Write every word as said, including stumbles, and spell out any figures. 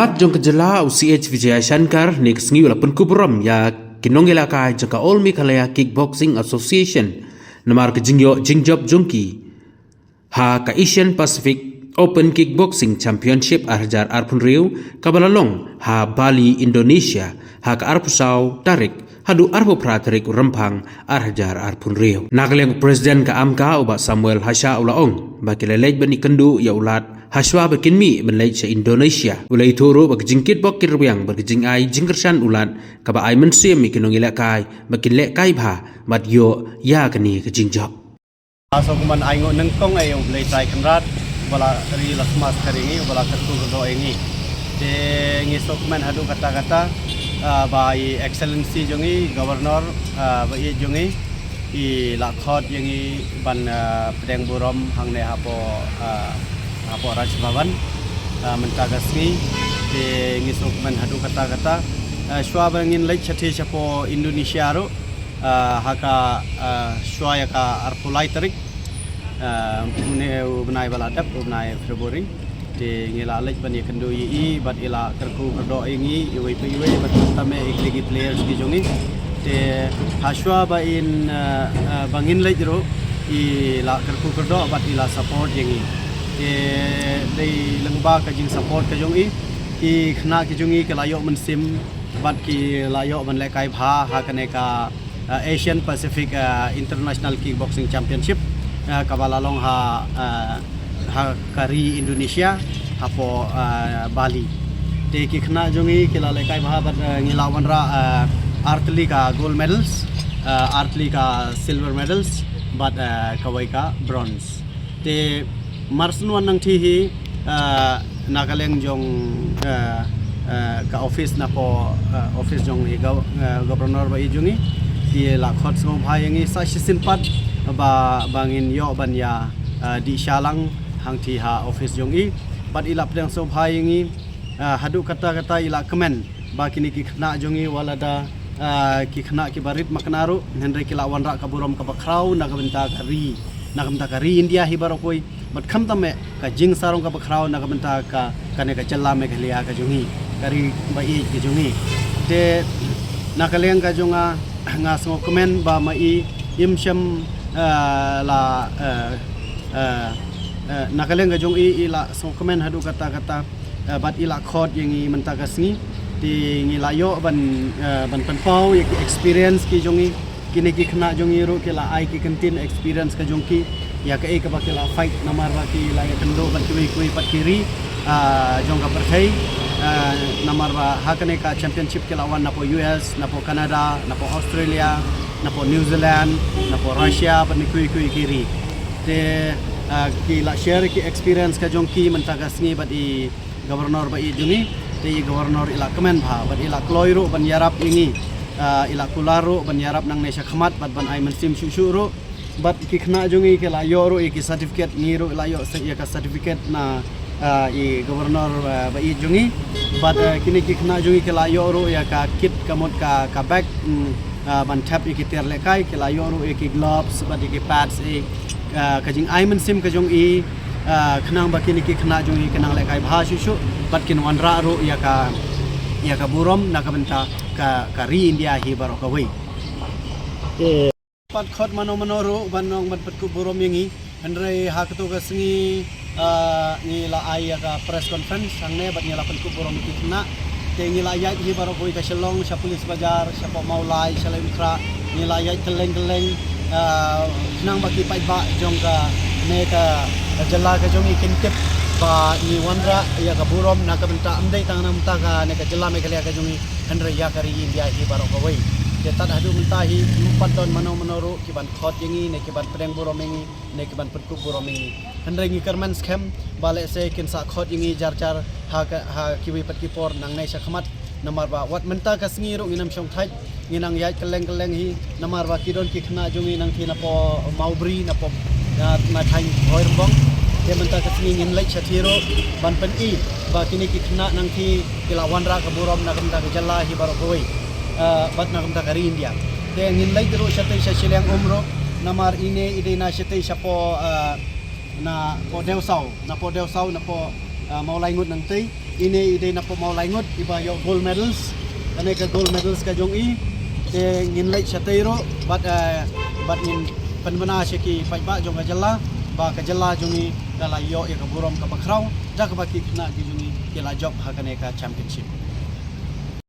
At jong ka jylla u C H Vijayashankar ne ka sngi u la pynkup burom ïa ki nongïalehkai jong ka All Meghalaya Kickboxing Association namar ka jingïoh jingjop jong ki ha ka Asian Pacific Open Kickboxing Championship ar hajar arphew hynriew kaba la long ha Bali, Indonesia ha ka arphew saw tarik haduh arphew phra tarik u Rymphang ar hajar arphew hynriew. Na ka liang u President ka AMCA u Bah Samuel Hasha u la ong ba ki la leit ban ïakynduh ïa u Lad hashwa ba kin mih ban leit sha Indonesia. U la ïathuh ruh ba ka jingkitbok kitrwiang bad ka jingai jingkyrshan u Lad kaba ai mynsiem ïa ki nongïalehkai ba kin lehkai bha bad ïoh ïa kane ka jingjop. Nga sngewkmen ai nguh nyngkong ïa U Blei Trai Kynrad uba la ri la sma sha ri ngi, uba la kyrkhu kyrdoh ïa ngi. Te ngi sngewkmen haduh katta katta, ah, ba i Excellency jong ngi, Governor, ah, ba ïeit jong ngi, i la khot ïa ngi ban, ah, pdiang burom hangne hapoh, ah, hapoh Raj Bhavan, ah, mynta ka sngi. Te ngi sngewkmen haduh katta katta. Ah, shuwa ba ngin leit shathie shapoh Indonesia ruh, ah, ha ka, ah, shuwa ïa ka arphew lai tarik, ah, une u bnai ba la dep, u bnai February. Te ngi la leit ban ïakynduh ïa i bad i la kyrkhu kyrdoh ïa ngi iwei pa iwei bad khamtam ïa ki players ki jong ngi. Te hashwa ba in, ah, ah, ba ngin leit ruh i la kyrkhu kyrdoh bad i la support ïa ngi. Te dei lyngba ka jingsupport ka jong i, ki khynnah ki jong ngi ki la ïoh mynsiem bad ki la ïoh ban lehkai bha ha kane ka, uh, Asian Pacific, uh, International Kickboxing Championship, uh, kaba la long ha, uh, ha ka ri Indonesia hapoh, uh, Bali. Te ki khynnah jong ngi ki la lehkai bha bad, uh, ngi la wanrah, uh, artylli ka gold medals, uh, artylli ka silver medals bad, uh, kawei ka bronze. Te marsynwan nangthie hi, ah, na ka liang jong, ah, ah, ka office napoh, ah, office jong i gov-, ah, Governor ba ïeit jong i, ki la khot sngewbha ïa ngi sa shisien pat ba, ba ngin ïoh ban ïa, ah, dih shalang hangthie ha office jong i. Bad i la pdiang sngewbha ïa ngi, ah, haduh katta katta i la kmen ba kine ki khynnah jong i wat lada, ah, ki khynnah kiba rit makna ruh, hynrei ki la wanrah ka burom kaba khraw na ka bynta ka ri, na ka bynta ka ri India hi baroh kawei. Bad khamtam eh ka jingsarong kaba khraw na ka bynta ka, kane ka jylla Meghalaya ka jong i, ka ri ba ïeit ka jong i. Te na ka liang ka jong nga, nga sngewkmen ba ma i im shym, ah, la, ah, ah, ah, na ka liang ka jong i, i la sngewkmen haduh katta katta. Eh, bad i la khot ïa ngi mynta ka sngi. Te ngi la ïoh ban, eh, ban pynpaw ïa ki experience ki jong ngi. Kine ki khynnah jong ngi ruh ki la ai ki kyntien experience ka jong ki ïa kaei kaba ki la fight namar ba ki la ïakynduh bad kiwei kiwei pat ki ri, ah, jong ka pyrthei, ah, namar ba ha kane ka championship ki la wan napoh U S, napoh Canada, napoh Australia, napoh New Zealand, napoh Russia bad kiwei kiwei ki ri. Te, ah, ki la share ki experience ka jong ki mynta ka sngi bad i Governor ba ïeit jong ngi. Te i Governor i la kmen bha bad i la kloi ruh ban ïarap ïa ngi. Ah, i la kular ruh ban ïarap nangne shakhmat bad ban ai mynsiem shuh shuh ruh. Bad ki khynnah jong ngi ki la ïoh ruh ïa ki certificate, ngi ruh la ïoh sa ïa ka certificate na, ah, i Governor, ah, ba ïeit jong ngi. Bad, ah, kine ki khynnah jong ngi ki la ïoh ruh ïa ka kit ka mut ka, ka bag, mm, ah, ban thep ïa ki tiar lehkai, ki la ïoh ruh ïa ki gloves bad ïa ki pads, eh, ah, ka jingai mynsiem ka jong i, ah, khnang ba kine ki khynnah jong i kin nang lehkai bha shuh shuh bad kin wanrah ruh ïa ka, ïa ka burom na ka bynta ka, ka ri India hi baroh kawei. Pat khot mano mano ruh ban ong ban pynkup burom ïa ngi. Hynrei ha kato ka sngi, ah, ngi la ai ïa ka press conference hangne bad ngi la pynkup burom ïa ki khynnah. Te ngi la ïaid hi baroh kawei ka Shillong, sha Police Bazar, shapoh Mawlai, sha Laitumkhrah. Ngi la ïaid kylleng kylleng, ah, khnang ba ki paidbah jong kane ka jylla ka jong ngi kin tip ba ngi wanrah ïa ka burom na ka bynta ym dei tang na ka bynta kane ka jylla Meghalaya ka jong ngi, hynrei ïa ka ri India hi baroh kawei. Te tad haduh mynta hi ym pat don mano mano ruh ki ban khot ïa ngi ne ki ban pdiang burom ïa ngi ne ki ban pynkup burom ïa ngi. Hynrei ngi kyrmen skhem ba lehse kin sa khot ïa ngi jar jar ha ka, ha kiwei pat ki por nangne shakhmat. Namar ba wat mynta ka sngi ruh ngin ym shong thait, ngin nang ïaid kylleng kylleng hi. Namar ba ki don ki khynnah jong ngi nangthie napoh Mawbri, napoh, ah, na thaiñ Bhoirymbong. Te mynta ka sngi ngin leit shathie ruh ban pyni ba kine ki khynnah nangthie ki la wanrah ka burom na ka bynta ka jylla hi baroh kawei, ah, bad na ka bynta ka ri India. Te ngin leit ruh shatei sha shiliang um ruh, namar ine i dei na shatei shapoh, ah, napoh Dewsaw, napoh Dewsaw, napoh, Mawlai Ngut nangtei, ine i dei na pop Mawlai Ngut iba ïoh gold medals. Kane ka gold medals ka jong i te ngin leit shatei ruh bad bad ngin pynbna sha ki paidbah jong ka jylla ba ka jylla jong i ka la ïoh ïa ka burom kaba khraw da kaba ki khynnah ki jong i ki la jop ha kane ka championship.